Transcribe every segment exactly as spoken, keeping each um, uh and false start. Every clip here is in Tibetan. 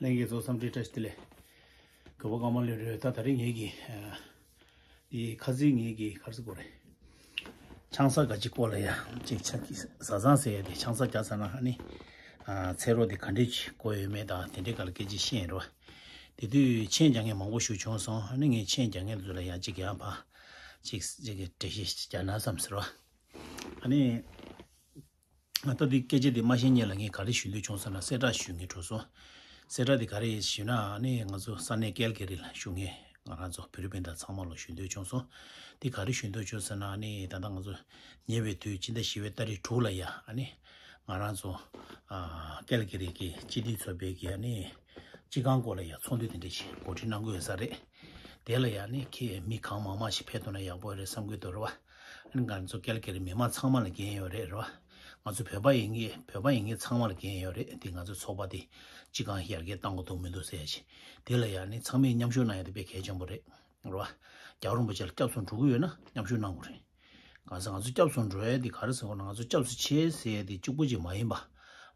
ལྷན་རྒྱས་ཚོ་འཚམས་འདྲི་བཀྲ་ཤིས་བདེ་ལེགས། ག་བོ་ཀ་མ་ལོས་རེད། ད་ད་རེས་ངེད་ཀྱི་ཨ་དེ་ཁ་སང་ངེད་ཀྱི་ག་རེ་ཟེར་དགོས་རེད། ཆང་ས་ག་ཅིག་སྐོར་ལ་ཡ་ཅིག་ཆ་གི་བཟའ་ཚང་ཟེར་ཡ་དེ་ཆང་ས་རྒྱག་ཚར་ན་ཨ་ནི་ཨ་ཚེ་རོགས་དེ་ག་འདྲས་ཅིག་དགོས་ཡོད་མེད་དང་དེ་འདྲས་ག་ལ་སྐད་ཆ་བཤད་ཡིན་རོ། དེ་དུས་མཆན་རྒྱག་མཁན་མང་པོ་ཞིག་བྱུང་སོང་། ཨ་ནི་ངས་མཆན་རྒྱག་མཁན་ཚོ་ལ་ཡ་ཅིག་ཡང་ཕ་ཅིག་ཅིག་གི་འགྲེལ་བཤད་ཅིག་རྒྱག་ན་བསམ་ཟེར་རོ། ཨ་ནི། ད་འདི་སྐད་ཆ་འདི་མ་ཤེས་མཁན་ལ་ངས་ག་རེ་ཞུ་འདོད་བྱུང་ཟེར་ན། གསལ་བསྒྲགས་ཞུ་ངེས་འགྲོ་སོང་། གསལ་བསྒྲགས་འདི་ག་རེ་ཞུ་ན་ཨ་ནི་ང་ཚོ་ས་གནས་ཀལ་ག་རི་ལ་བཞུགས་མཁན་ང་རང་ཚོ་བོད་རིགས་སྤུན་ཟླ་ཚང་མ་ལ་ཞུ་འདོད་བྱུང་སོང་། འདི་ག་རེ་ཞུ་འདོད་བྱུང་ཟེར་ན་ཨ་ནི་ད་ལྟ་ང་ཚོ་ཉེ་བའི་དུས་སྤྱི་ཟླ་བཞི་པའི་ཏ་རིག་དྲུག་ལ་ཡ་ཨ་ནི་ང་རང་ཚོ་ཨ་ཀལ་ག་རི་གི་སྤྱི་འཐུས་ཚོགས་པའི་གི་ཨ་ནི་སྤྱི་ཁང་སྐོར་ལ་ཡ་ཚོགས་འདུ་དེ་འདྲ་ཞིག་གོ་སྒྲིག་གནང་གི་ཡོད་ས་རེད། དེ་ལ་ཡ་ཨ་ནི་ཁྱེད་མི་གང་མང་མང་ཞིག་ཕེབས་ཐུབ་ན་ཡག་པོ་རེད་བསམ་གི་འདུག་རེད་བ། ཨ་ནི་ང་ཚོ་ཀལ་ག་རི་མི་མང་ཚང་མ་ལ་འགན་ཡོད་རེད་རེད་བ། ང་ཚོ་བོད་པ་ཡིན་ངེས་བོད་པ་ཡིན་ངེས་ཚང་མ་ལ་འགན་ཡོད་རེད། དེ་ང་ཚོ་ཚོགས་པ་དེ་སྤྱི་ཁང་ཡར་རྒྱས་གཏང་དགོས་འདུག་མི་འདུག་ཟེར་ཡ་ཞིག་དེ་ལ་ཡ་ཨ་ནི་ཚང་མས་མཉམ་ཞུགས་གནང་ཡ་དེ་དཔེ་གལ་ཆེན་པོ་རེད་རེད་བ། རྒྱལ་བ་རིན་པོ་ཆེ་ལ་སྐྱབས་སུ་འགྲོ་གི་ཡོད་ན་མཉམ་ཞུགས་གནང་དགོས་རེད། གང་ཟེར་ང་ཚོ་སྐྱབས་སུ་འགྲོ་ཡ་འདི་ག་རེ་ཟེར་དགོས་ན། ང་ཚོ་སྐྱབས་སུ་མཆི་ཟེར་ཡ་འདི་གཅིག་པུ་ཅིག་མ་ཡིན་པ།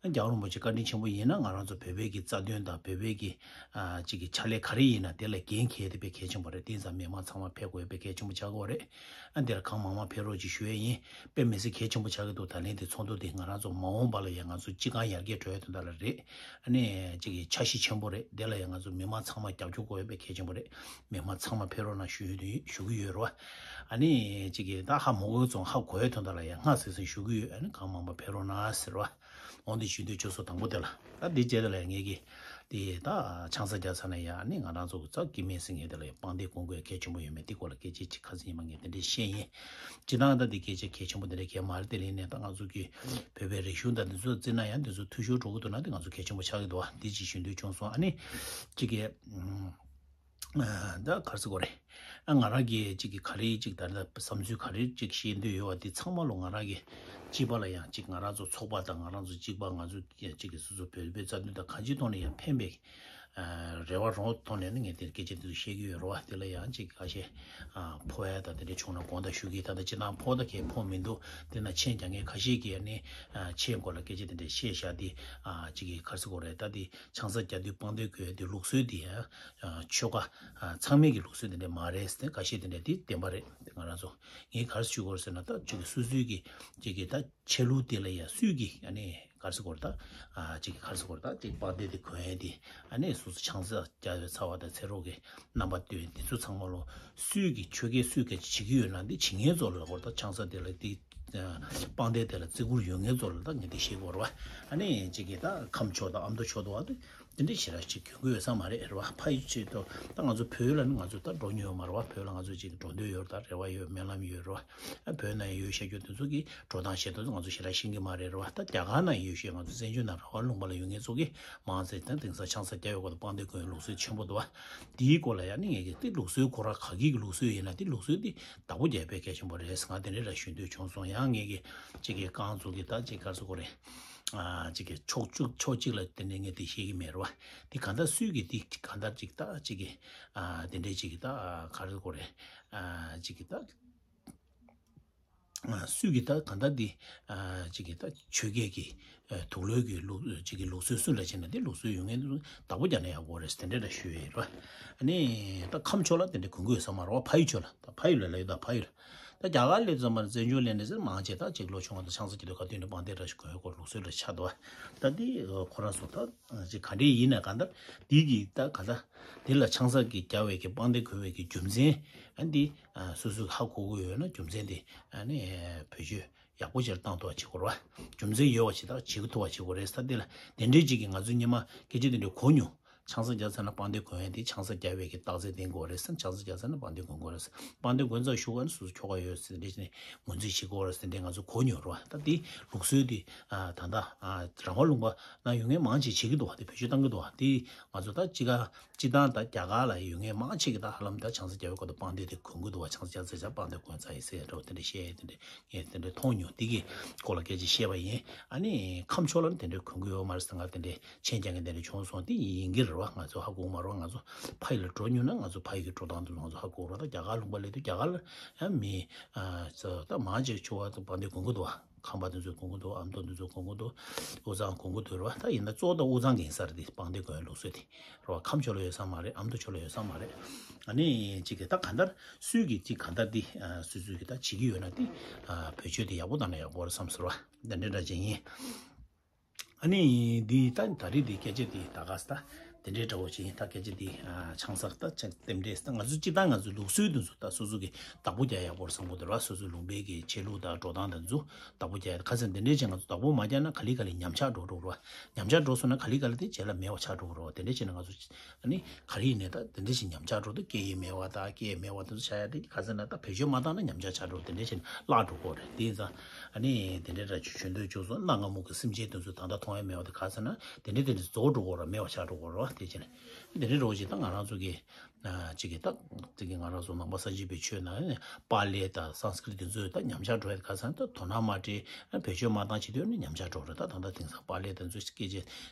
ཨ་རྒྱལ་བ་རིན་པོ་ཆེ་བཀའ་དྲིན་ཆེན་པོ་ཡིན་ན་ང་རང་ཚོ་བོད་པའི་གི་རྩ་དོན་དང་བོད་པའི་གི་ཨ་ཅིག་གི་ཕྱག་ལས་ག་རེ་ཡིན་ན་དེ་ལ་འགན་འཁྱེར་དེ་དཔེ་གལ་ཆེན་པོ་རེད། དེ་ཙང་མི་མང་ཚང་མ་ཕེབས་དགོས་ཡ་དཔེ་གལ་ཆེན་པོ་ཆགས་ཀྱི་ཡོད་རེད། ཨ་འདིར་གང་མང་མང་ཕེབས་རོགས་ཅིག་ཞུ་ཡ་ཡིན། དཔེ་མི་སྲིད་གལ་ཆེན་པོ་ཆགས་ཀྱི་འདུག་ད་ལན་དེ་ཚོགས་འདུ་དེ་ང་རང་ཚོ་མ་འོངས་པ་ལ་ཡ་ང་ཚོ་སྤྱི་ཁང་ཡར་རྒྱས་འགྲོ་ཡ་དོན་དག་ལ་རེད། ཨ་ནི་ཅིག་གི་འཆར་གཞི་ཆེན་པོ་རེད། དེ་ལ་ཡ་ང་ཚོ་མི་མང་ཚང་མ་རྒྱབ་སྐྱོར་དགོས་ཡ་དཔེ་གལ་ཆེན་པོ་རེད། མི་མང་ཚང་མ་ཕེབས་རོགས་གནང་ཞུ་ཡོད་ཞུ་གི་ཡོད་རེད་བ། ཨ་ནི་ཅིག་གིས་ད་ཧ་མ་གོ་ཙང་ཧ་གོ་ཡ་དོན་དག་ལ་ཡང་སྔ་སེ་སེ་ཞུ་གི་ཡོད། ཨ་ནི་གང་མང་པོ་ཕེབས་རོགས་གནང་ཟེར་བ། འོང་དེ་ཞུ་འདོད་བྱུང་སོང་དང་པོ་དེ་ལ། ད་འདི་རྗེས་དེ་ལ་ངེད་ཀྱིས་དེ་ད་ཆང་ས་རྒྱག་ཚར་ན་ཡང་ཨ་ནི་ང་རང་ཚོ་གི་རྩ་སྐྱེ་དམན་ཟེར་མཁན་དེ་ལ་ཡང་དཔང་འདེགས་གོང་དགོས་གལ་ཆེན་པོ་ཡོད་མེད་དེ་སྐོར་ལ་སྐད་ཆ་ཅིག་ཁ་སང་ཉི་མ་ངས་དེ་འདྲས་བཤད་ཡིན། སྤྱིར་བཏང་ད་འདི་སྐད་ཆ་གལ་ཆེན་པོ་དེ་འདྲས་གལ་མ་རེད། དེ་ལས་ནས་ད་ང་ཚོ་གི་བོད་པའི་རིག་གཞུང་དང་འདི་ཚོ་བརྩིས་ན་ཡང་འདི་ཚོ་འཐུས་ཤོར་འགྲོ་གི་འདུག་ན་དེ་ང་ཚོ་གལ་ཆེན་པོ་ཆགས་ཀྱི་འདུག་བ། འདི་ཅིག་ཞུ་འདོད་བྱུང་སོང་། ཨ་ནི་ཅིག་གི་ད་ག་རེ་ཟེར་དགོས་རེད། ཨ་ང་རང་གིས་ཅིག་གི་ག་རེ་ཅིག་ད་ལྟ་བསམ་ཚུལ་ག་རེ་ཅིག་བཤད་འདོད་ཡོད་པ་དེ་ཚང་མ་ལོ་ང་རང་གིས་སྤྱི་པ་ལ་ཡང་ཅིག་ང་རང་ཚོ་ཚོགས་པ་དང་ང་རང་ཚོ་གཅིག་པ་ང་ཚོ་ཅིག་གི་སོ་སོ་བོད་པའི་རྩ་དོན་དང་གང་ཅིའི་ཐོག་ནས་ཡང་ཕན་པའི་རེ་བ་རང་ཐོག་ནས་ནི་ངས་དེ་སྐད་ཆ་དེ་ཚོ་བཤད་ཀྱི་ཡོད་རེད་བ། དེ་ལ་ཡང་ཅིག་ཁ་ཤས་ཕོ་ཡ་དང་དེ་འདྲ་བྱུང་ན་དགོངས་དག་ཞུ་གི། ད་ལྟ་སྤྱིར་བཏང་ཕོ་ད་གས་ཕོ་མི་འདུག་དེ་ན་མཆན་རྒྱག་མཁན་ཁ་ཤས་ཀྱིས་ནི་མཆན་སྐོར་ལ་སྐད་ཆ་དེ་འདྲ་བཤད་བཞག་དེ་ཅིག་གི་ག་རེ་ཟེར་དགོས་རེད། ད་དེ་ཆང་ས་རྒྱག་དུས་དཔང་འདེགས་དགོས་དེ་ལུགས་སྲོལ་དེ་ཡང་ཆོལ་ཁ་ཚང་མའི་གི་ལུགས་སྲོལ་དེ་འདྲ་མ་རེད་ཟེར་ཁ་ཤས་དེ་འདྲ་དེ་བདེན་པ་རེད། དེ་ང་རང་ཚོ་ངས་ག་རེ་ཞུ་དགོས་རེད་ཟེར་ན། ད་ཅིག་གི་སོ་སོའི་གི་ཅིག་གི་ད་ཆོས་ལུགས་དེ་ལ་ཡ་སུས་ཀྱིས་ཨ་ནི་ག་རེ་ཟེར་དགོས་རེད། ད་ཨ་ཅིག་ག་རེ་ཟེར་དགོས་རེད། ད་ཅིག་དཔལ་ལྡན་དེ་གོན་ཡས་དེ་ཨ་ནི་སོ་སོ་ཆང་ས་རྒྱག་ཡོད་ཚར་བ་དང་ཚེ་རོགས་ཀྱི་རྣམ་པ་སྟོན་དེ་ཚོ་ཚང་མ་ལོ་སུས་ཀྱིས་ཆོས་ཁས་སུས་ཀྱིས་བྱེད་ཀྱི་ཡོད་ན་དེ་བྱེད་མཁན་ཚོ་ལ་གོ་ད་ཆང་ས་དེ་ལ་དེ་དཔལ་ལྡན་དེ་ལ་བརྩི་བཀུར་ཡོད་མཁན་ཚོ་ལ་ད་ངས་དེ་བཤད་དགོས་རེད་བ། ཨ་ནི་ཅིག་གི་ད་ཁམས་ཕྱོགས་དང་ཨ་མདོ་ཕྱོགས་དུ་བ་དེ་དེ་འདྲའི་ཞེ་དྲག་ཅིག་གྱོན་གྱི་ཡོད་ས་མ་རེད་རེད་བ། ཕ་ཡུལ་ཆེད་དུ་ད་ང་ཚོ་བོད་ལ་ནི་ང་ཚོ་ད་འགྲོ་མྱོང་ཡོད་མ་རེད་བ། བོད་ལ་ང་ཚོ་ཅིག་འགྲོ་འདོད་ཡོད་རེད། ད་རེ་བ་ཡོད། སྨོན་ལམ་ཡོད་རེད་བ། བོད་ནང་ཡོད་ཤག་རྒྱུ་དེ་ཚོ་གིས་འགྲོ་སྟངས་བཤད་དུས་ང་ཚོ་ཞེ་དྲག་ཤེས་ཀྱི་མ་རེད་རེད་བ། ད་རྒྱ་གར་ནང་ཡོད་ཤག་ང་ཚོ་བཙན་བྱོལ་ནང་ར་བ་ལུང་པ་ལ་ཡོད་མཁན་ཚོ་གིས་མང་ཆེ་ད་དེང་སང་ཆང་ས་རྒྱག་ཡོད་སྐོར་དུ་དཔང་དེ་གོན་ལུགས་སྲོལ་ཆེན་པོ་འདུག་བ། དེའི་སྐོར་ལ་ཡང་ནི་ངེད་ཀྱིས་དེ་ལུགས་སྲོལ་ཁོ་རང་ག་གི་གི་ལུགས་སྲོལ་ཡིན་ན་དེ་ལུགས་སྲོལ་དེ་བདག་པོ་རྒྱག་དཔེ་གལ་ཆེན་པོ་རེད་ཟེར་ང་དེ་འདྲ་ར་ཞུ་འདོད་བྱུང་སོང་། ཡང་ངེད་ཀྱིས་གཅིག་གི་རྐང་ཚུགས་ཀྱི་ད་གཅིག་ག་རེ་ཟེར་དགོས་རེད། ཨ་གཅིག་གི་ཕྱོགས་གཅིག་ཕྱོགས་གཅིག་ལ་དེ་འདྲ་ངས་དེ་བཤད་ཀྱི་མེད་རེད་བ། དེ་གང་ལྟར་སུས་ཀྱིས་དེ་གང་ལྟར་གཅིག་ད་གཅིག་གི་ཨ་དེ་འདྲ་གཅིག་གི་ད་ག་རེ་ཟེར་དགོས་རེད། ཨ་གཅིག་གི་ད། སུས་ཀྱིས་ད་གང་ལྟར་འདི་ཅིག་གིས་ད་ཆོས་རྒྱལ་གྱི་དུག་ལོག་གི་ལུགས་ཅིག་གི་ལུགས་སྲོལ་སུ་ལ་བྱས་ན་འདི་ལུགས་སྲོལ་ཡོད་མཁན་བདག་པོ་རྒྱག་ན་ཡག་པོ་རེད་དེ་འདྲ་འདྲ་ཞུ་ཡས་རེད། ཨ་ནི་ད་ཁམས་ཕྱོགས་ལ་དེ་འདྲ་གོན་གི་ཡོད་ས་མ་རེད་བ། ཕ་ཡུལ་ཕྱོགས་ལ་ད་ཕ་ཡུལ་ལ་ལ་ཡོད་ད་ཕ་ཡུལ་ལ། ད་རྒྱ་གར་སླེབས་ཙམ་པ་བཙན་བྱོལ་སླེབས་ནས་ཟེར་མང་ཆེ་ད་ཅིག་ལོ་ཆུང་བ་དང་ཆང་ས་ཀྱི་དུས་ག་དུས་ནས་བང་དེ་འདྲ་ཞིག་གོན་ཡོད་སྐོར་ལུགས་སྲོལ་འདྲ་ཆགས་འདུག་བ། ད་འདི་ཁོ་རང་ཚོ་ད། ཅིག་ག་འདྲས་ཡིན་ན་གང་ལྟར་འདི་གི་ད་ག་ད་འདི་ལ་ཆང་ས་གི་རྒྱག་པའི་གི་དཔང་དེ་གོ་བའི་གི་རྒྱུ་མཚན་ཨ་འདི་སོ་སོ་ཧ་གོ་གི་ཡོད་ན་རྒྱུ་མཚན་དེ་ཨ་ནི་བེད་སྤྱོད་ཡག་པོ་ཅིག་བཏང་ཐུབ་པ་བྱེད་དགོས་རེད་བ། རྒྱུ་མཚན་ཡོད་པ་ཞིག་ད་བྱེད་གི་ཐུབ་པ་བྱེད་དགོས་རེད་ས། འདི་ལ་དེ་འདྲས་ཅིག་གི་ང་ཚོ་སྔོན་མ་སྐད་ཆ་དེ་འདྲས་གོ་མྱོང་། ཆང་ས་རྒྱག་ཚར་ན་དཔང་དེ་གོན་ཡ་དེ་ཆང་ས་རྒྱག་པའི་གི་རྟགས་མཚན་ལྡན་དགོས་རེད་ས། ཆང་ས་རྒྱག་ཚར་ན་དཔང་དེ་གོན་དགོས་རེད་ས། དཔང་དེ་གོན་ཚར་གཞུག་ག་ནི་སོ་སོ་ཁྱོ་ག་ཡོད་ཟེར་འདྲས་ནས་ངོས་འཛིན་བྱེད་དགོས་རེད་ཟེར་འདྲས་ང་ཚོ་གོ་མྱོང་རེད་བ། ད་དེ་ལུགས་སྲོལ་དེ་ད་ལྟ་རང་དབང་ལུང་པ་ན་ཡོད་མཁན་མང་ཆེ་བྱེད་ཀྱི་འདུག་བ། དེ་བེད་སྤྱོད་བཏང་གི་འདུག་བ། དེ་ང་ཚོ་ད་ཅི་ག་སྤྱི་བཏང་ད་རྒྱ་གར་ལ་ཡོད་མཁན་མང་ཆེ་གི་ད་ཧ་ལམ་ད་ཆང་ས་རྒྱག་པའི་སྐོར་དུ་དཔང་དེ་དེ་གོན་གི་འདུག་བ། ཆང་ས་རྒྱག་ཚར་ཆ་དཔང་དེ་གོན་ཚར་ཡིན་ཟེར་འདྲ་བོ་དེ་འདྲ་བཤད་ཡ་དེ་འདྲ་ངས་དེ་འདྲ་མཐོང་མྱོང་། དེ་གི་སྐོར་ལ་སྐད་ཆ་བཤད་པ་ཡིན། ཨ་ནི་ཁམས་ཕྱོགས་ལ་ནི་དེ་འདྲ་གོན་གི་ཡོད་མ་རེད་ཟེར་ང་དེ་འདྲ་མཆན་རྒྱག་མཁན་དེ་འདྲ་བྱུང་སོང་། དེ་ཡིན་གྱི་རེད་ རོགས། ང་ཚོ་ཧ་གོ་མ་རོགས། ང་ཚོ་ཕ་ཡུལ་ལ་འགྲོ་མྱོང་ན་ང་ཚོ་ཕ་ཡུལ་གྱི་འགྲོ་སྟངས་དེ་ཚོ་ང་ཚོ་ཧ་གོ་རོགས། ད་རྒྱ་གར་ལུང་པ་སླེབས་དུས་རྒྱ་གར་ལ་ཡང་མི་ད་མང་ཆེ་ཆུ་བ་དང་བང་མཛོད་དགོན་པ་འདུག་བ། ཁམས་པ་དེ་ཚོའི་དགོན་པ་འདུག་ཨ་མདོ་དེ་ཚོའི་དགོན་པ་འདུག་དབུས་གཙང་དགོན་པ་འདུག་རོགས། ད་ཡིན་ན་གཙོ་བོ་ད་དབུས་གཙང་གི་ཡིན་ས་རེད། དེ་བང་མཛོད་དགོན་པའི་ལུགས་སྲོལ་དེ་རོགས། ཁམས་ཕྱོགས་ལ་ཡོད་ས་མ་རེད། ཨ་མདོ་ཕྱོགས་ལ་ཡོད་ས་མ་རེད། ཨ་ནི་གཅིག་གི་ད་གང་ལྟར་སུས་ཀྱིས་གཅིག་གང་ལྟར་དེ་སུས་སུས་ཀྱིས་ད་བྱེད་ཀྱི་ཡོད་ན་དེ་བེད་སྤྱོད་དེ་ཡག་པོ་བཏང་ན་ཡག་པོ་རེད་བསམ་སོང་རོགས། དེ་འདྲའི་འདྲ་བྱེད་ཡིན། ཨ་ནི་འདི་ད་ད་རེས་འདི་སྐད་ཆ་འདི་ད་ག་ས་ད་དེ་འདྲའི་འདྲ་བོ་ཅིག་ཡིན། ད་སྐད་ཆ་འདི་ཨ་ཆང་ས་ད་ཆང་རྟེན་འབྲེལ་ད་ང་ཚོ་སྤྱིར་བཏང་ང་ཚོའི་ལུགས་སྲོལ་དེ་ཚོ་ད་སོ་སོ་གི་བདག་པོ་རྒྱག་ཡག་པོ་རེད་བསམ་གི་འདུག་ར། སོ་སོའི་ལུང་པའི་གི་ཆོས་ལུགས་དང་འགྲོ་སྟངས་དེ་ཚོ་བདག་པོ་རྒྱག་ཡག་ཁ་སང་དེ་འདྲའི་ཅིག་ང་ཚོ་བདག་པོ་མ་རྒྱག་ན་ག་ལེ་ག་ལེ་ཉམས་ཆག་འགྲོ་འགྲོ་ར། ཉམས་ཆག་འགྲོ་སོང་ན་ག་ལེ་ག་ལེ་དེ་རྗེས་ལ་མེད་པ་ཆགས་འགྲོ་གི་ར། དེ་འདྲའི་ཅིག་ན་ང་ཚོ་ཨ་ནི་ག་རེ་ཡིན་ནའི་ད་དེ་འདྲ་ཞིག་ཉམས་ཆག་འགྲོ་དུས་སྐད་ཡིག་མེད་པ་དང་སྐད་མེད་པ་དེ་ཚོ་ཆགས་ཡ་དེ་ག་ཚོད་ན་ད་བེད་སྤྱོད་མ་བཏང་ན་ཉམས་ཆག་ཆགས་འགྲོ། དེ་འདྲ་ཞིག་བརླག་འགྲོ་གི་རེད། དེ་ཡིན་ཙང་ཨ་ནི་དེ་འདྲའི་ར་ཆུ་ཆུ་འདོད་བཅུག་སོང་། གནའ་སྔ་མོ་གི་སེམས་ཅན་དེ་ཚོ་ད་ལྟ་མཐོང་ཡ་མེད་པ་དེ་ག་ཚོད་ན་དེ་འདྲ་དེ་འདྲ་རྫོགས་འགྲོ་གི་ར། མེད་པ་ཆགས་འགྲོ་གི་ར། དེ་བྱས་ནས་དེ་འདྲའི་རོ་ཅིག་ད་ང་རང་ཚོ་གི་ཨ་གཅིག་གི་ད་དེ་གི་ང་རང་ཚོ་ནང་པ་སངས་རྒྱས་པའི་ཆོས་ནང་པཱ་ལི་དང་སཾ་སྐྲྀ་ཏ་དེ་ཚོ་ད་ཉམས་ཆག་འགྲོ་ཡ་དེ་ག་ཚོད་ན་ད་དོ་སྣང་མ་སྤྲད་བེད་སྤྱོད་མ་བཏང་བྱེད་དུས་ནི་ཉམས་ཆག་འགྲོ་རེད། ད་ད་ལྟ་དེང་སང་པཱ་ལི་དེ་ཚོ་སྐད་ཆ་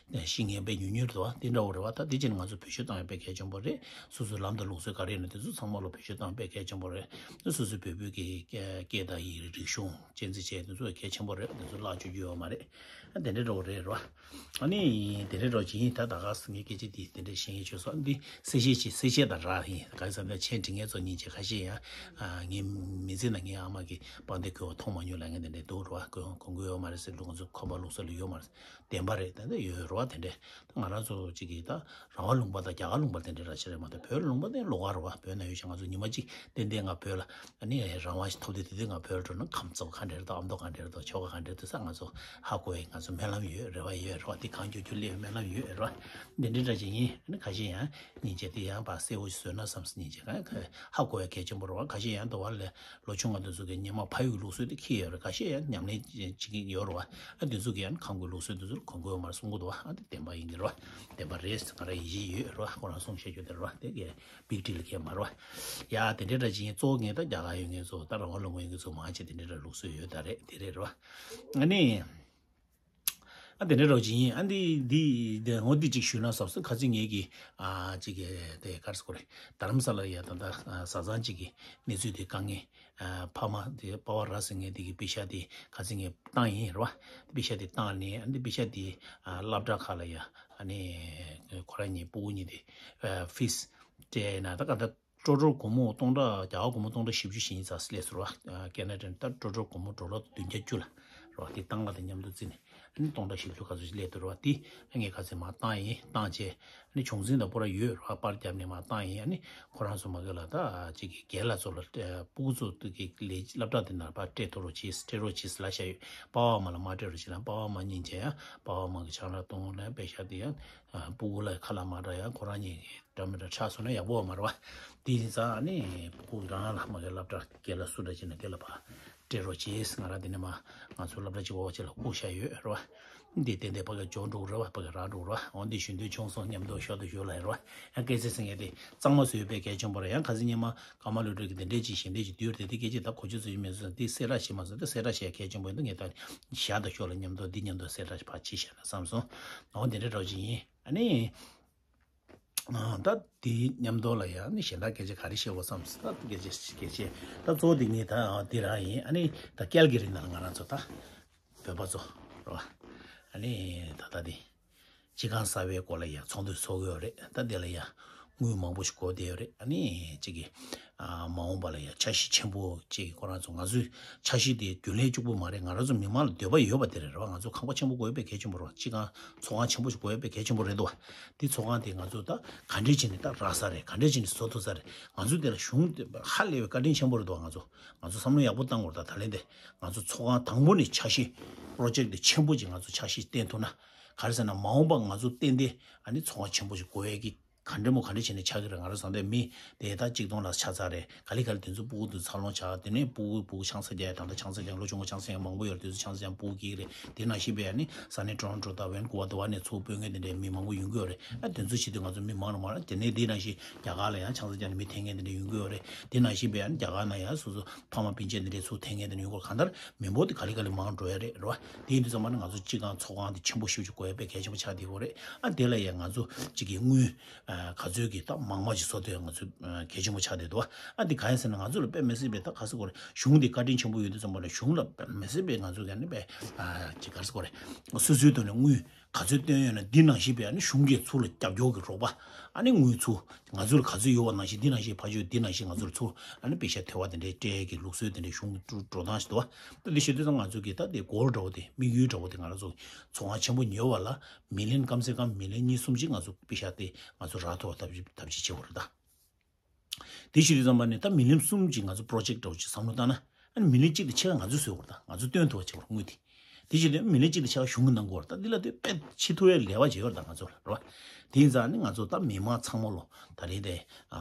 ཤེས་མཁན་དཔེ་ཉུང་ཉུང་རེད་བ། དེ་འདྲ་བོ་རེད་བ། ད་དེ་བྱས་ནས་ང་ཚོ་བེད་སྤྱོད་བཏང་ཡ་དཔེ་གལ་ཆེན་པོ་རེད། སོ་སོའི་ལམ་དང་ལུགས་སྲོལ་ག་རེ་ཡིན་ན་དེ་ཚོ་ཚང་མ་ལ་བེད་སྤྱོད་བཏང་དཔེ་གལ་ཆེན་པོ་རེད། སོ་སོའི་བོད་བོད་ཀྱི་སྐད་དང་ཡིག་རིག་གཞུང་གཅེས་འཛིན་བྱས་དེ་ཚོ་གལ་ཆེན་པོ་རེད། དེ་ཚོ་བརླག་བཅུག་རྒྱུ་ཡོད་མ་རེད། དེ་འདྲའི་འདྲ་བོ་རེད་རོ། ཨ་ནི་དེ་འདྲའི་འདྲ་བོ་ཅིག་ཡིན། ད་ད་ག་ངའི་སྐད་ཆ་འདི་དེ་འདྲའི་བཤད་ངེས་བྱུང་སོང་། འདི་གསལ་བཤད་ཅིག་གསལ་བཤད་དང་རག་ཡིན། ག་རེ་ཟེར་ན་མཆན་འབྲི་མཁན་ཚོ་སྙིང་རྗེ། ཁ་ཤས་ཡང་ངའི་མི་ཚེ་ནང་ངའི་ཨ་མ་གི་པང་གདན་གོན་པ་མཐོང་མ་མྱོང་ལབ་མཁན་དེ་འདྲ་འདུག་རོ། གོན་གོན་གི་ཡོད་མ་རེད་ཟེར། ལུགས་ང་ཚོ་ཁོམ་པ་ལུགས་སྲོལ་ལ་ཡོད་མ་རེད། བདེན་པ་རེད། དེ་འདྲ་ཡོད་རེད་བ། དེ་འདྲ་ད་ང་རང་ཚོ་གཅིག་གིས་ད་རང་དབང་ལུང་པ་དང་རྒྱ་གར་ལུང་པ་དེ་འདྲ་ར་ཆེ་རེད་མ་གཏོགས། བོད་ལུང་པ་དེ་ལོགས་ཀ་རེད་བ། བོད་ནང་ཡོད་ཤག་ང་ཚོ་ཉི་མ་གཅིག་ཏན་ཏན་ང་བོད་ལ་ཨ་ནི་རང་དབང་ཞིག་ཐོབ་དུས་དེ་དུས་ང་བོད་ལ་འགྲོ་ན་ཁམས་གཙོ་བོ་ག་འདྲ་རེད་འདུག་ཨ་མདོ་ག་འདྲ་རེད་འདུག་ཆོལ་ཁ་ག་འདྲ་རེད་འདུག་ས་ང་ཚོ་ཧ་གོ་ཡ་ང་ཚོ་སྨོན་ལམ་ཡོད་རེ་བ་ཡོད་རེད་བ། དེ་གང་མགྱོགས་མགྱོགས་སླེབས་སྨོན་ལམ་ཡོད་རེད་བ། འདི་འདྲ་འདྲ་ཅིག་ཡིན། ཨ་ནི་ཁ་ཤས་ཡང་སྙིང་རྗེ་དེ་ཡང་ཕར་གསལ་བོ་ཞིག་བཟོས་ན་བསམ་སྙིང་རྗེ་གང་ཧ་གོ་ཡ་གལ་ཆེན་པོ་རེད་བ། ཁ་ཤས་ཡང་འདི་བར་ལ་ལོ་ཆུང་བ་དེ་ཚོ་གི་ཉི་མ་ཕ་ཡུལ་ལུགས་སྲོལ་དེ་འཁྱེར་ཡོད་རེད། ཁ་ཤས་ཡང་ཉམས་ལེན་བྱེད་ཀྱི་ཡོད་རེད་བ། ཨ་དེ་ཚོ་གི་ཡང་ཁང་པའི་ལུགས་སྲོལ་དེ་ཚོར་གོ་དགོས་ཡོད་མ་རེད་གསུང་གི་འདུག་བ། ཨ་དེ་བདེན་པ་ཡིན་གྱི་རེད་བ། བདེན་པ་རེད། ང་རང་ཡིད་ཆེས་ཡོད་རེད་བ། ཁོ་རང་གསུང་བཤད་རྒྱུ་དེ་རེད་བ། དེ་གི་བིག་ཌིལ་གང་ཡང་མ་རེད་བ། ཡ་དེ་འདྲའི་འདྲ་ཅིག་ཡིན། གཙོ་བོ་ངས་ད་རྒྱ་གར་ཡོད་མཁན་ཚོ་ད་རང་དབང་ལུང་པ་ཡོད་མཁན་ཚོ་མང་ཆེ་དེ་འདྲའི་འདྲ་ལུགས་སྲོལ་ཡོད་ད་རེད། དེ་རེད་རེད་བ། ཨ་ནི། ཨ་དེ་འདྲའི་འདྲ་ཅིག་ཡིན། ཨ་འདི་འདི་འདི་ངོ་འདི་ཅིག་ཞུས་ན་བསམ་སོང་། ཁ་སང་ངེད་ཀྱི་ཨ་ཅིག་གི་དེ་ག་རེ་ཟེར་དགོས་རེད། རྡ་རམ་ས་ལ་ཡ་ད་ལྟ་ཨ་བཟའ་ཚང་ཅིག་གི་གནས་ཚུལ་དེ་དཀའ་ངལ། ཨ་ཕ་མ་དེ་པ་ཝ་ར་ཟེར་མཁན་དེ་གི་པེ་ཤ་དེ་ཁ་སང་ངས་བཏང་ཡིན་རེད་བ། པེ་ཤ་དེ་བཏང་ནས་ཨ་འདི་པེ་ཤ་དེ་ཨ་སློབ་གྲྭ་ཁག་ལ་ཡ་ཨ་ནི་ཁོ་རང་གཉིས་སྤུ་གུ་གཉིས་དེ་ཨ་ཕིས་སྤྲད་ན་ད་ག་ད་ཀྲོ་ཀྲོ་སྒོར་མོ་སྟོང་ཕྲག་རྒྱ་གར་སྒོར་མོ་སྟོང་ཕྲག་བཞི་བཅུ་ཞེ་གཉིས་ཙམ་སླེབས་སོང་རེད་བ། ཨ་ཁེ་ན་ཌ་ད་ཀྲོ་ཀྲོ་སྒོར་མོ་ཌོ་ལར་བདུན་བརྒྱ་བཅུ་ལ་རེད་བ། དེ་བཏང་ག་དང་མཉམ་དུ་བརྩིས་ནས་ཨ་ནི་སྟོང་ཕྲག་བཞི་བཅུ་ག་ཚོད་ཅིག་སླེབས་འདུག་རེད་བ། དེ་ངས་ག་ཚོད་མར་བཏང་ཡིན། བཏང་བྱས་ཨ་ནི་བྱུང་འཛིན་དང་པོ་ར་ཡོད་རེད་བ། པར་བརྒྱབ་ནས་མར་བཏང་ཡིན། ཨ་ནི་ཁོ་རང་ཚོ་མ་གི་ལ་ད་ཅིག་གི་རྒན་ལགས་ཚོ་ལ་སྤུ་གུ་ཚོ་དུ་གི་ལས་སློབ་གྲྭ་དེ་ནང་ཕར་སྤྲད་ཐུབ་རོགས་གྱིས། སྤྲད་རོགས་གྱིས་ལབ་བཞག་ཡོད། པ་ཕ་མ་ལ་མ་སྤྲད་རོགས་གྱིས་ལབ། པ་ཕ་མ་གཉིས་བྱས་ཡང་པ་ཕ་མ་གི་ཆང་རག་བཏུང་ནས་པེ་ཤ་དེ་ཡང་ཨ་སྤུ་གུ་ལ་ཁ་ལག་མ་འདྲ་ཡང་ཁོ་རང་གཉིས་འདྲ་མི་འདྲ་ཆགས་སོང་ན་ཡག་པོ་མ་རེད་བ། དེ་ཡིན་ཙང་ཨ་ནི་སྤུ་གུ་རང་ལ་མ་གི་སློབ་གྲྭ་སྒེར་ལ་སུ་འདྲ་བྱས་ན་དེ་ལ་ཕར་སྤྲད་རོགས་གྱིས། ང་རང་དེ་ནས་མར་ང་ཚོ་སློབ་གྲྭ་གཅིག་པོ་གཅིག་ལ་བསྐུར་བཞག་ཡོད་རེད་བ། འདི་ཏན་ཏན་ཕ་གི་འཇོག་འགྲོ་གི་རེད་བ། ཕ་གི་རག་འགྲོ་གི་རེད་བ། འོ་འདི་ཞུ་འདོད་བྱུང་སོང་། མཉམ་དུ་ཞོར་དུ་ཞུ་ལ་ཡོད་རེད་བ། ཡང་སྐད་ཆ་ཟེར་མཁན་དེ་གཙང་མ་བཟོས་པའི་གལ་ཆེན་པོ་རེད། ཡང་ཁ་སང་ཉི་མ་ཀརྨ་ལོ་གྲོས་ཀྱི་དེ་འདྲས་ཅིག་ཞལ་འདེབས་ཅིག་བསྡུས་རེད། དེ་སྐད་ཆ་ད་གོ་ཆོད་ཚོད་ཅིག་མེད་ཚོད་དེ་གསལ་བསྒྲགས་བྱས་མ་ཚོད་དེ་གསལ་བསྒྲགས་བྱས་གལ་ཆེན་པོ་ཡིན་འདུག་ངས་ད་ཞག་དང་ཞོར་ལ་མཉམ་དུ་འདི་མཉམ་དུ་གསལ་བསྒྲགས་ཕར་བྱས་བཞག་ན་བསམ་སོང་། འོ་འདི་འདྲས་འདྲ་བོ་ཅིག་ཡིན། ཨ་ནི། ད་དེའི་མཉམ་དུ་ལ་ཡང་ནི་གཞན་དག་སྐད་ཆ་ག་རེ་བཤད་དགོས་བསམ་སོང་། ད་སྐད་ཆ་སྐད་ཆ་ད་གཙོ་བོ་དེ་ངས་ད་འདི་རང་ཡིན། ཨ་ནི་ད་ཀལ་གི་རི་ནང་ལ་ང་རང་ཚོ་ད་བོད་པ་ཚོ་རོ། ཨ་ནི་ད་ལྟ་དེ་སྤྱི་ཁང་གསར་པའི་སྐོར་ལ་ཡང་ཚོགས་འདུ་ཚོགས་ཀྱི་ཡོད་རེད། ད་དེ་ལ་ཡང་དངུལ་མང་པོ་ཞིག་དགོས་བསྡད་ཡོད་རེད། ཨ་ནི་གཅིག་གི་ཨ་མ་འོངས་པ་ལ་ཡང་འཆར་གཞི་ཆེན་པོ་གཅིག་གི་ཁོ་རང་ཚོ་ང་ཚོའི་འཆར་གཞི་དེ་རྒྱུན་ལས་གཅིག་པུ་མ་རེད། ང་རང་ཚོ་མི་མང་ལ་འདོད་པ་ཡོད་པ་དེ་རེད་རོ། ང་ཚོ་ཁང་པ་ཆེན་པོ་དགོས་ཡོད་པའི་གལ་ཆེན་པོ་རོ། སྤྱི་ཁང་ཚོགས་ཁང་ཆེན་པོ་ཞིག་དགོས་ཡོད་པའི་གལ་ཆེན་པོ་རེད་འདུག་བ། དེ་ཚོགས་ཁང་དེ་ང་ཚོ་ད་ག་འདྲས་བྱས་ནས་ད་རག་ས་རེད། ག་འདྲས་བྱས་ནས་བཟོ་ཐུབ་ས་རེད། ང་ཚོ་དེ་ལ་གཞུང་དེ་ཧ་ལས་པའི་བཀའ་དྲིན་ཆེན་པོ་རེད་འདུག་ང་ཚོ་ང་ཚོ་བསམ་བློ་ཡག་པོ་བཏང་དགོས་རེད། ད་ད་ལན་དེ་ང་ཚོ་ཚོགས་ཁང་དང་པོ་ནས་འཆར་གཞི་པོ་རོ་ཇེག་དེ་ཆེན་པོ་ཅིག་ང་ཚོ་འཆར་གཞི་བཏིང་ཐུབ་ན། ག་རེ་ཟེར་ན་མ་འོངས་པ་ང་ཚོ་ཏན་ཏན་ཨ་ནི་ཚོགས་ཁང་ཆེན་པོ་ཞིག་དགོས་ཡས་ཀྱི་ ག་འདྲ་མོ་ག་འདྲ་བྱས་ནས་ཆགས་ཀྱི་རེད། ང་རང་བཟང་འདོད་མི་དེ་ད་གཅིག་སྟོང་ལ་ཆགས་ཚར་རེད། ག་ལེ་ག་ལེ་དེ་ཚོ་སྤུ་གུ་དེ་ཚོ་འཚར་ལོངས་ཆགས། དེ་ནས་སྤུ་གུ་སྤུ་གུ་ཆང་ས་རྒྱག་ཡ། ད་ལྟ་ཆང་ས་རྒྱག་ལོ་ཆུང་ངུ་ཆང་ས་རྒྱག་མང་པོ་ཡོད་རེད། དེ་ཚོ་ཆང་ས་རྒྱག་སྤུ་གུ་སྐྱེ་གི་རེད། དེ་ནང་བཞིན་པའི་ཨ་ནི་ས་གནས་ཊོ་རོན་ཊོ་དང་ཝན་ཀུ་ཝར་དེ་བ་ནས་ཚུར་སྤོ་མཁན་དེ་འདྲའི་མི་མང་པོ་ཡོང་གི་ཡོད་རེད། ཨ་དེ་ཚོ་བྱེད་དུས་ང་ཚོ་མི་མང་རུ་མང་རུ། དེ་ནས་དེ་ནང་བཞིན་རྒྱ་གར་ལ་ཡང་ཆང་ས་རྒྱག་ནས་མི་འཐེན་མཁན་དེ་འདྲ་ཡོང་གི་ཡོད་རེད། དེ་ནང་བཞིན་པའི་ཨ་ནི་རྒྱ་གར་ནང་ཡང་སོ་སོ་ཕ་མ་སྤུན་མཆེད་འདི་འདྲས་ཚུར་འཐེན་མཁན་དེ་འདྲ་ཡོང་གི་རེད། གང་ལྟར་མི་འབོར་དེ་ག་ལེ་ག་ལེ་མང་འགྲོ་ཡ་རེད། རེད་བ། དེ་ཡིན་དུས་ཙམ་པ་ནི་ང་ཚོ་སྤྱི་ཁང་ཚོགས་ཁང་དེ་ཆེན་པོ་ཞེ་པོ་ཅིག་དགོས་ཡ་དཔེ་གལ་ཆེན་པོ་ཆགས་བསྡད་ཡོད་རེད། ཨ་དེ་ལ་ཡང་ང་ཚོ་གཅིག་གི་དངུལ་ཨ་ག་ཚོད་ཀྱི་ད་མང་མང་ཅིག་བཟོ་ཐུབ་ཡ་ང་ཚོ་ཨ་གལ་ཆེན་པོ་ཆགས་བསྡད་འདུག་ཨ་འདི་གང་ཡིན་ཟེར་ན་ང་ཚོ་ལ་དཔེ་མི་སྲིད་པའི་ད་ག་ཟེར་དགོས་རེད། གཞུང་འདི་བཀའ་དྲིན་ཆེན་པོ་ཡོད་དུས་ཙམ་པ་ལ་གཞུང་ལ་དཔེ་མི་སྲིད་པའི་ང་ཚོ་ག་ནི་དཔེ་ཨ་ཅིག་ག་རེ་ཟེར་དགོས་རེད། སོ་སོའི་ཐོག་ནས་དངུལ་ག་ཚོད་བཏོན་ཡོད་ན་འདི་ནང་བཞིན་པའི་ཨ་ནི་གཞུང་གིས་ཚུར་ལ་རྒྱབ་སྐྱོར་གྱི་རོགས་པ། ཨ་ནི་དངུལ་ཚུར་ང་ཚོ་ལ་ག་ཚོད་ཡོད་པ་ནང་བཞིན་འདི་ནང་བཞིན་ཕར་ཕྱོགས་འདི་ནང་བཞིན་ང་ཚོ་ལ་ཚུར་ཨ་ནི་པེ་ཤ་ཐོལ་པ་དེ་འདྲའི་སྤྲད་ཀྱི་ལུགས་སྲོལ་དེ་འདྲའི་གཞུང་འགྲོ་སྟངས་ཤིག་འདུག་བ། ད་འདི་བཤད་དུས་ཙང་ང་ཚོ་གི་ད་དེ་གོལ་འདྲ་བོ་དེ་དམིགས་ཡུལ་འདྲ་བོ་དེ་ང་རང་ཚོ་ཚོགས་ཁང་ཆེན་པོ་ཉོ་བ་ལ་མི་ལན་ཀམ་སེ་ཀམ་མི་ལན་གཉིས་གསུམ་ཅིག་ང་ཚོ་པེ་ཤ་དེ་ང་ཚོ་རག་ཐུབ་པ་ཐབས་ཤེས་ཐབས་ཤེས་བྱེད་དགོས་རེད་ད། དེ་བྱེད་དུས་ཙམ་པ་ནས་ད་མི་ལན་གསུམ་ཅིག་ང་ཚོ་པྲོ་ཇེཀ་འདྲ་བོ་ཅིག་བསམ་བློ་བཏང་ན། ཨ་ནི་མི་ལན་གཅིག་དང་ཕྱེད་ཀ་ང་ཚོས་བཟོ་དགོས་རེད་ད། ང་ཚོས་བཏོན་ཐུབ་པ་བྱེད་དགོས་རེད་དངུལ་དེ། དེ་བྱེད་དུས་མི་ལན་གཅིག་དང་ཕྱེད་ཀ་གཞུང་གིས་གནང་དགོས་རེད་ད། འདི་ལ་དེ་དཔེ་ཕྱི་ཐུབ་ཡ་ལས་པ་བྱེད་ཡོད་རེད་ད་ང་ཚོ་ལ་རེད་བ། དེ་ཡིན་ཙང་ནི་ང་ཚོ་ད་མི་མང་ཚང་མ་ལོ་ད་རེས་དེ་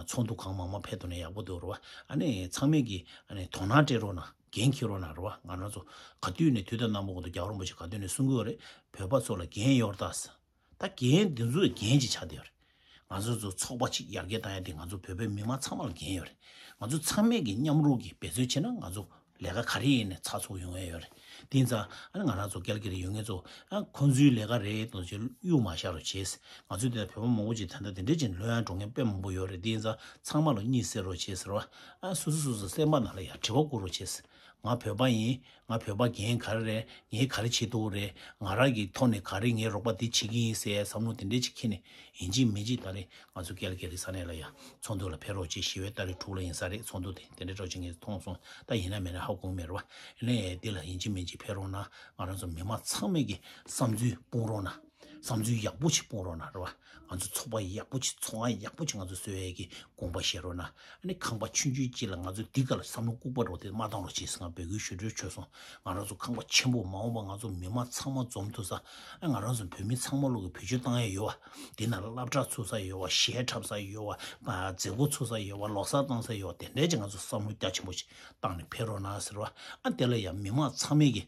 ཚོགས་འདུ་གང་མང་མང་ཕེབས་ཐུབ་ན་ཡག་པོ་འདུག་རེད་བ། ཨ་ནི་ཚང་མས་ཀྱི་ཨ་ནི་དོ་སྣང་སྤྲད་རོགས་གནང་། འགན་འཁྱེར་རོགས་གནང་རེད་བ། ང་རང་ཚོ་ག་དུས་ནས་དུས་དང་རྣམ་པ་ཀུན་ཏུ་རྒྱལ་བ་རིན་པོ་ཆེ་ག་དུས་ནས་གསུང་གི་ཡོད་རེད། བོད་པ་ཚོ་ལ་འགན་ཡོད་རེད་ད། ད་འགན་འདི་ཚོའི་འགན་ཅིག་ཆགས་བསྡད་ཡོད་རེད། ང་ཚོ་ཚོ་ཚོགས་པ་ཅིག་ཡར་རྒྱས་བཏང་ཡ་དེ་ང་ཚོ་བོད་པའི་མི་མང་ཚང་མ་ལ་འགན་ཡོད་རེད། ང་ཚོ་ཚང་མས་ཀྱི་མཉམ་རུབ་ཀྱིས་འབད་བརྩོན་བྱས་ན་ང་ཚོ་ལས་ཀ་ག་རེ་ཡིན་ནའི་ཚགས་ཚུད་ཡོང་ཡ་ཡོད་རེད། དེ་ཡིན་ཙང་ཨ་ནི་ང་རང་ཚོ་ཀལ་ཀ་རི་ཡོད་མཁན་ཚོ་ཨ་ཁོང་ཚོའི་ལས་ཀ་རེད་དོ་ཅིག་གཡུག་མ་བཞག་རོགས་བྱས། ང་ཚོའི་དེ་བོད་པ་མང་པོ་ཅིག་ད་ལྟ་དེ་འདྲས་ཅིག་ལོན་ཡང་འགྲོ་མཁན་དཔེ་མང་པོ་ཡོད་རེད། དེ་ཡིན་ཙང་ཚང་མ་ལ་གཉིད་སད་རོགས་བྱས་ཟེར་བ། ཨ་སོ་སོ་སོ་སོ་སེམས་པ་ནང་ལ་ཡ་དྲི་བ་བསྐུར་རོགས་བྱས། ང་བོད་པ་ཡིན། ང་བོད་པ་འགན་ག་རེ་རེད། ངས་ག་རེ་བྱེད་ཐུབ་རེད། ང་རང་གི་ཐོག་ནས་ག་རེ་ངས་རོགས་པ་འདི་བྱེད་ཀྱི་ཡིན་ཟེར་བསམ་བློ་དེ་འདྲས་ཅིག་འཁྱེར་ནས་ཡིན་གཅིག་མིན་གཅིག་ད་རེས་ང་ཚོ་ཀལ་ཀ་རི་ས་གནས་ལ་ཡ་ཚོགས་འདུ་ལ་ཕེབས་རོགས་བྱེད། བཞི་པའི་ཏ་རིག་དྲུག་ལ་ཡིན་ས་རེད་ཚོགས་འདུ་དེ། དེ་འདྲའི་རོགས་བྱེད་ངས་མཐོང་སོང་། ད་ཡིན་ན་མིན་ན་ཧ་གོ་གི་མེད་རེད་བ། ཡིན་ནའི་དེ་ལ་ཡིན་གཅིག་མིན་གཅིག་ཕེབས་རོགས་གནང་། ང་རང་ཚོ་མི་མང་ཚང་མས་ཀྱི་བསམ་ཚུལ་སྤུངས་རོགས་གནང་། བསམ་ཚུལ་ཡག་པོ་ཞིག་སྤུངས་རོགས་གནང་རེད་བ། ང་ཚོ་ཚོགས་པ་ཡག་པོ་ཞིག་ཚོགས་ཁང་ཡག་པོ་ཞིག་ང་ཚོ་བཟོ་ཡས་ཀྱི་དགོངས་པ་བཞེས་རོགས་གནང་། ཨ་ནི་ཁང་པ་ཆུང་ཆུང་ཅིག་ལ་ང་ཚོ་འདི་ག་ལ་བསམ་བློ་ལྐུགས་པ་རོགས་དེ་མ་བཏང་རོགས་བྱེད་ཟེར་ང་འབོད་སྐུལ་ཞུ་འདོད་བྱས་སོང་། ང་རང་ཚོ་ཁང་པ་ཆེན་པོ་མ་འོངས་པ་ང་ཚོ་མི་མང་ཚང་མ་འཛོམས་ཐུབ་ས། ཨ་ང་རང་ཚོ་བོད་མི་ཚང་མ་ལོག་གི་བེད་སྤྱོད་བཏང་ཡས་ཡོད་བ། འདི་ནང་ལ་སློབ་གྲྭ་ཚུགས་ས་ཡོད་བ། གཞས་འཁྲབ་ས་ཡོད་བ། མཛད་སྒོ་ཚུགས་ས་ཡོད་བ། ལོ་གསར་བཏང་ས་ཡོད་བ། དེ་འདྲས་ཀྱི་ང་ཚོ་བསམ་བློ་རྒྱ་ཆེན་པོ་ཞིག་བཏང་ནས་ཕེབས་རོགས་གནང་ཟེར་བ། ཨ་དེ་ལ་ཡང་མི་མང་ཚང་མས་ཀྱི་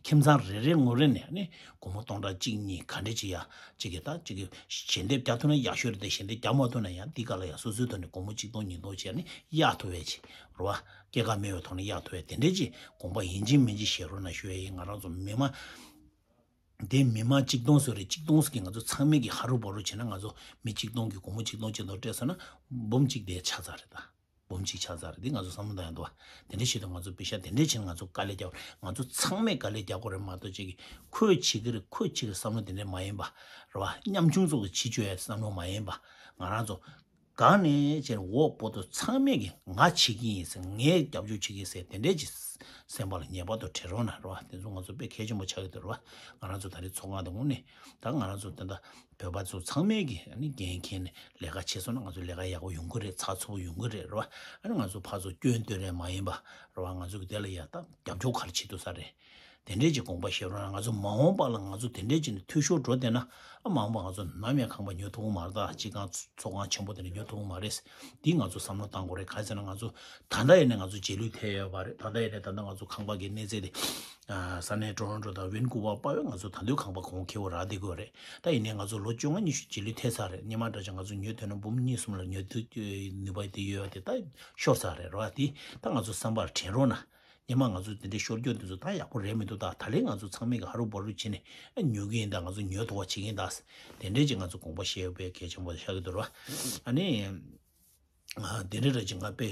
ཁྱིམ་ཚང་རེ་རེ་ངོ་རེ་ནས་ཨ་ནི་སྒོར་མོ་སྟོང་ཕྲག་གཅིག་གཉིས་ག་འདྲས་ཅིག་ཡ་གཅིག་གི་ད་གཅིག་གི་ཞལ་འདེབས་རྒྱག་ཐུབ་ན་ཡག་ཤོས་རེད་དེ། ཞལ་འདེབས་རྒྱག་མ་ཐུབ་ན་ཡང་འདི་ག་ལ་ཡང་སོ་སོའི་ཐོག་ནས་སྒོར་མོ་གཅིག་སྟོང་ཉིས་སྟོང་བྱས་ནས་གཡར་ཐུབ་པའི་ཅིག་རེད་བ། སྐྱེད་ཀ་མེད་པའི་ཐོག་ནས་གཡར་ཐུབ་པའི་དེ་འདྲས་ཅིག་དགོངས་པ་ཡིན་གཅིག་མིན་གཅིག་བཞེས་རོགས་གནང་ཞུ་ཡ་ཡིན། ང་རང་ཚོ་མི་མང་དེ་མི་མང་གཅིག་སྟོང་ཟེར་རེད། གཅིག་སྟོང་ཟེར་གི་ང་ཚོ་ཚང་མས་ཀྱི་ཧ་རུ་བ་རུ་བྱས་ན་ང་ཚོ་མི་གཅིག་སྟོང་གི་སྒོར་མོ་གཅིག་སྟོང་གཅིག་སྟོང་སྤྲད་སོང་ན་འབུམ་གཅིག་དེ་ཆགས་ཚར་རེད་ད། འབུམ་གཅིག་ཆགས་ཚར་རེད། འདི་ང་ཚོ་བསམ་བློ་བཏང་ཡ་འདུག་བ། དེ་འདྲ་བྱེད་དུས་ང་ཚོ་པེ་ཤ་དེ་འདྲ་བྱས་ན་ང་ཚོ་དཀའ་ལས་རྒྱག་དགོས་རེད། ང་ཚོ་ཚང་མས་དཀའ་ལས་རྒྱག་དགོས་རེད་མ་གཏོགས་ཅིག་གིས་ཁོས་བྱེད་ཀྱི་རེད་ཁོས་བྱེད་ཀྱི་རེད་བསམ་བློ་དེ་འདྲ་མ་ཡིན་པ་རེད་བ། ཉམ་ཆུང་ཚོ་གིས་བྱེད་བཅུག་ཡ་བསམ་བློ་མ་ཡིན་པ། ང་རང་ཚོ་གང་ནས་བྱས་འོག་པོ་ཏོ་ཚང་མས་ཀྱིས་ང་བྱེད་ཀྱི་ཡིན་ཟེར། ངས་རྒྱབ་སྐྱོར་བྱེད་ཀྱི་ཡིན་ཟེར་དེ་འདྲས་ཀྱི་སེམས་པ་ལ་ངེས་པར་དུ་དྲན་རོགས་གནང་རེད་བ། དེ་ཚོ་ང་ཚོ་དཔེ་གལ་ཆེན་པོ་ཆགས་ཀྱི་འདུག་རེད་བ། ང་རང་ཚོ་ད་རེས་ཚོགས་ཁང་དེ་དངོས་གནས་ད་ང་རང་ཚོ་དེ་འདྲ་བོད་པ་ཚོ་ཚང་མས་ཀྱི་ཨ་ནི་འགན་འཁྱེར་ནས་ལས་ཀ་བྱས་སོང་ན་ང་ཚོ་ལས་ཀ་ཡག་པོ་ཡོང་གི་རེད། ཚགས་ཚུད་པོ་ཡོང་གི་རེད་རེད་བ། ཨ་ནི་ང་ཚོ་ཕར་ཚུར་སྐྱོན་སྟོན་རེད་མ་ཡིན་པ་རེད་བ། ང་ཚོ་གི་དེ་ལ་ཡ་ད་རྒྱབ་སྐྱོར་ག་རེ་བྱེད་ཐུབ་ས་རེད། དེ་འདྲས་ཀྱི་དགོངས་པ་བཞེས་རོགས་གནང་། ང་ཚོ་མ་འོངས་པ་ལ་ང་ཚོ་དེ་འདྲས་བྱས་ནས་འཐུས་ཤོར་འགྲོ་བསྡད་ན་ཨ་མ་འོངས་པ་ང་ཚོ་ནམ་ཡང་ཁང་པ་ཉོ་ཐུབ་ཀྱི་མ་རེད། ད་སྤྱི་ཁང་ཚོགས་ཁང་ཆེན་པོ་དེ་འདྲ་ཉོ་ཐུབ་ཀྱི་མ་རེད། འདི་ང་ཚོ་བསམ་བློ་བཏང་དགོས་རེད། ག་རེ་ཟེར་ན་ང་ཚོ་ད་ལྟ་ཡིན་ནའི་ང་ཚོ་རྗེས་ལུས་ཐེབས་ཡོད་པ་རེད། ད་ལྟ་ཡིན་ནའི་ད་ལྟ་ང་ཚོ་ཁང་པ་གི་གནས་ཚད་དེ་ས་གནས་ཊོ་རོན་ཊོ་དང་ཝན་ཀུ་ཝར་དཔའ་བོས་ང་ཚོ་ད་དུང་ཁང་པ་གོང་ཁེ་པོ་རག་བསྡད་ཀྱི་ཡོད་རེད། ད་ཡིན་ནའི་ང་ཚོ་ལོ་བཅོ་ལྔ་ཉི་ཤུ་རྗེས་ལུས་ཐེབས་ཚར་རེད། སྔོན་མ་འདྲ་ཅིག་ང་ཚོ་ཉོ་ཐུབ་ན་འབུམ་གཉིས་གསུམ་ལ་ཉོ་ཐུབ་ནུས་པ་དེ་ཡོད་པ་དེ་ད་ཤོར་ཚར་རེད་རེད་བ། དེ་ད་ང་ཚོ་བསམ་པར་དྲན་རོགས་གནང་། སྔོན་མ་ང་ཚོ་དེ་འདྲའི་ཤོར་རྒྱུ་དེ་ཚོ་ད་ཡག་པོ་རེད་མི་འདུག་ད་ད་ལན་ང་ཚོ་ཚང་མས་ཀྱི་ཧ་རུ་བ་རུ་བྱས་ནས་ཨ་ཉོ་གི་ཡིན། ད་ང་ཚོ་ཉོ་ཐུབ་པ་བྱེད་ཀྱི་ཡིན། ད་དེ་འདྲའི་ཅིག་ང་ཚོ་དགོངས་པ་བཞེས་དགོས་པའི་གལ་ཆེན་པོ་ཆགས་ཀྱི་འདུག་ར། ཨ་ནི་ཨ་དེ་འདྲའི་ར་ཅིག་ང་དཔེ་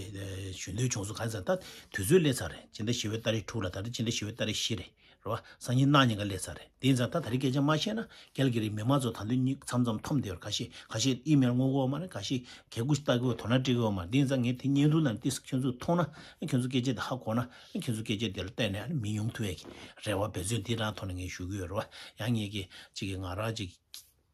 ཞུ་འདོད་བྱུང་སོང་། གང་ཟེར་ན་ད་དུས་ཚོད་སླེབས་ཚར་རེད། སྤྱི་ཟླ་བཞི་པའི་ཏ་རིག་དྲུག་ལ། ད་རེས་སྤྱི་ཟླ་བཞི་པའི་ཏ་རིག་བཞི་རེད། རེད་བ། སང་ཉིན་གནངས་ཉིན་ཀ་སླེབས་ཚར་རེད། དེ་ཡིན་ཙང་ད་ད་རེས་སྐད་ཆ་མ་བཤད་ན་ཀལ་ཀ་རི་མི་མང་ཚོ་ད་དུང་མཚམས་མཚམས་འཐོམས་བསྡད་ཡོད་རེད། ཁ་ཤས་ཁ་ཤས་ཨི་མེལ་བསྔོག་གི་ཡོད་མ་རེད། ཁ་ཤས་གད་སྐུ་ཞིག་ལྟ་གི་ཡོད། དོ་སྣང་སྤྲད་གི་ཡོད་མ་རེད། དེ་ཡིན་ཙང་ངས་དེ་བརྙན་ཐུང་ནང་ཏིས་ཁྱོད་ཚོས་མཐོང་ན་ཁྱོད་ཚོ་སྐད་ཆ་དེ་ཧ་གོ་ན་ཁྱོད་ཚོ་སྐད་ཆ་དེ་ལ་བལྟས་ནས་ཨ་ནི་མི་ཡོང་ཐུབ་ཡས་ཀྱི་རེ་བ་འབད་བརྩོན་འདི་རང་ཐོག་ནས་ངས་ཞུ་གི་ཡོད་རེད་བ། ཡང་ངས་ཀྱི་གཅིག་གི་ང་རང་གཅིག་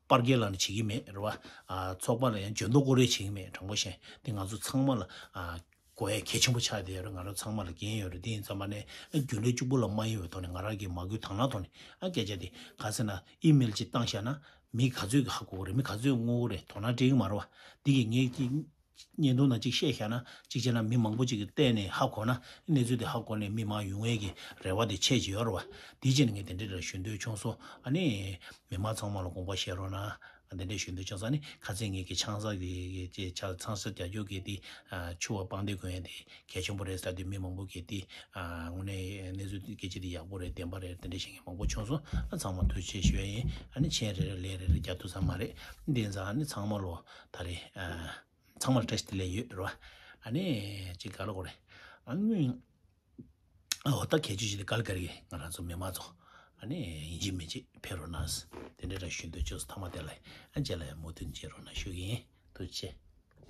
པར་རྒྱག་ལ་ནི་བྱེད་ཀྱི་མེད་རེད་བ། ཨ་ཚོགས་པ་ལ་ཡང་འཇོན་ཐོ་སྐོར་རེ་བྱེད་ཀྱི་མེད། དྲང་པོ་བཤད་དེ་ང་ཚོ་ཚང་མ་ལ་ཨ་དགོས་ཡ་གལ་ཆེན་པོ་ཆགས་བསྡད་ཡོད་རེད། ང་རང་ཚང་མ་ལ་འགན་ཡོད་རེད། དེ་ཡིན་ཙམ་པ་ནས་ཨ་རྒྱུན་ལས་གཅིག་པུ་ལ་མ་ཡིན་པའི་ཐོག་ནས་ང་རང་གི་མ་བསྐུལ་དང་བླངས་ཐོག་ནས་ཨ་སྐད་ཆ་དེ་ག་ཟེར་ན་ཨི་མེལ་ཅིག་བཏང་བཞག་ན། མི་ག་ཚོད་ཀྱིས་ཧ་གོ་གི་རེད། མི་ག་ཚོད་བསྔོ་གི་རེད། དོ་སྣང་སྤྲད་ཀྱི་མ་རེད་བ། འདི་གི་ངས་ཀྱི་བརྙན་ཐུང་ནང་གཅིག་བཤད་བཞག་ན་གཅིག་བྱས་ན་མི་མང་པོ་ཅིག་གིས་བལྟས་ནས་ཧ་གོ་ན་གནས་ཚུལ་དེ་ཧ་གོ་ནས་མི་མང་ཡོང་ཡས་ཀྱི་རེ་བ་དེ་ཆེ་ཅིག་ཡོད་རེད་བ། དེ་བྱས་ནས་ངས་དེ་འདྲ་རེ་ཞུ་འདོད་བྱུང་སོང་། ཨ་ནི་མི་མང་ཚང་མ་ལ་དགོངས་པ་བཞེས་རོགས་གནང་། ཨ་དེ་འདྲ་ཞུ་འདོད་བྱུང་སོང་། ཨ་ནི་ཁ་སང་ངེད་ཀྱི་ཆང་ས་གི་ཆ་ཚང་ས་རྒྱག་རྒྱུ་གི་དེ་ཨ་ཕྱུ་པ་སྤང་སྡེ་དགོན་ཡ་དེ་གལ་ཆེན་པོ་རེད་ཟེར་དུས་མི་མང་པོ་གིས་དེ་ཨ་དངོས་གནས་གནས་ཚུལ་སྐད་ཆ་དེ་ཡག་པོ་རེད། བདེན་པ་རེད། དེ་འདྲ་བཤད་མཁན་མང་པོ་བྱུང་སོང་། ཨ་ཚང་མ་ཐུགས་རྗེ་ཆེ་ཞུ་ཡ་ཡིན། ཨ་ནི་མཆན་རེ་རེ་ལན་རེ་རེ་རྒྱག་ཐུབ་ས་མ་རེད། དེ་ཙང་ཨ་ནི་ཚང་མ་ལོ་ད་རེད། ཨ་ཚང་མ་ལ་བཀྲ་ཤིས་བདེ་ལེགས་ཡོད་རེད་བ། ཨ་ནི་ཅིག་ག་ལ་གོ་རེད། ཨ་ནི་ཨ་འོ་ད་གལ་ཆེ་ཤོས་དེ་ག་ལ་ག་རེ་ང་རང་ཚོ་མི་མང་ཚོ་ཨ་ནི་ཡིན་གཅིག་མིན་གཅིག་ཕེབས་རོགས་གནང་། དེ་འདྲ་ར་ཞུ་འདོད་བྱུང་སོང་། ཐ་མ་དེ་ལ་ཨ་རྗེས་ལ་ཡང་མོས་མཐུན་བྱེད་རོགས་གནང་ཞུ་གི་ཡིན། ཐུགས་རྗེ་ཆེ།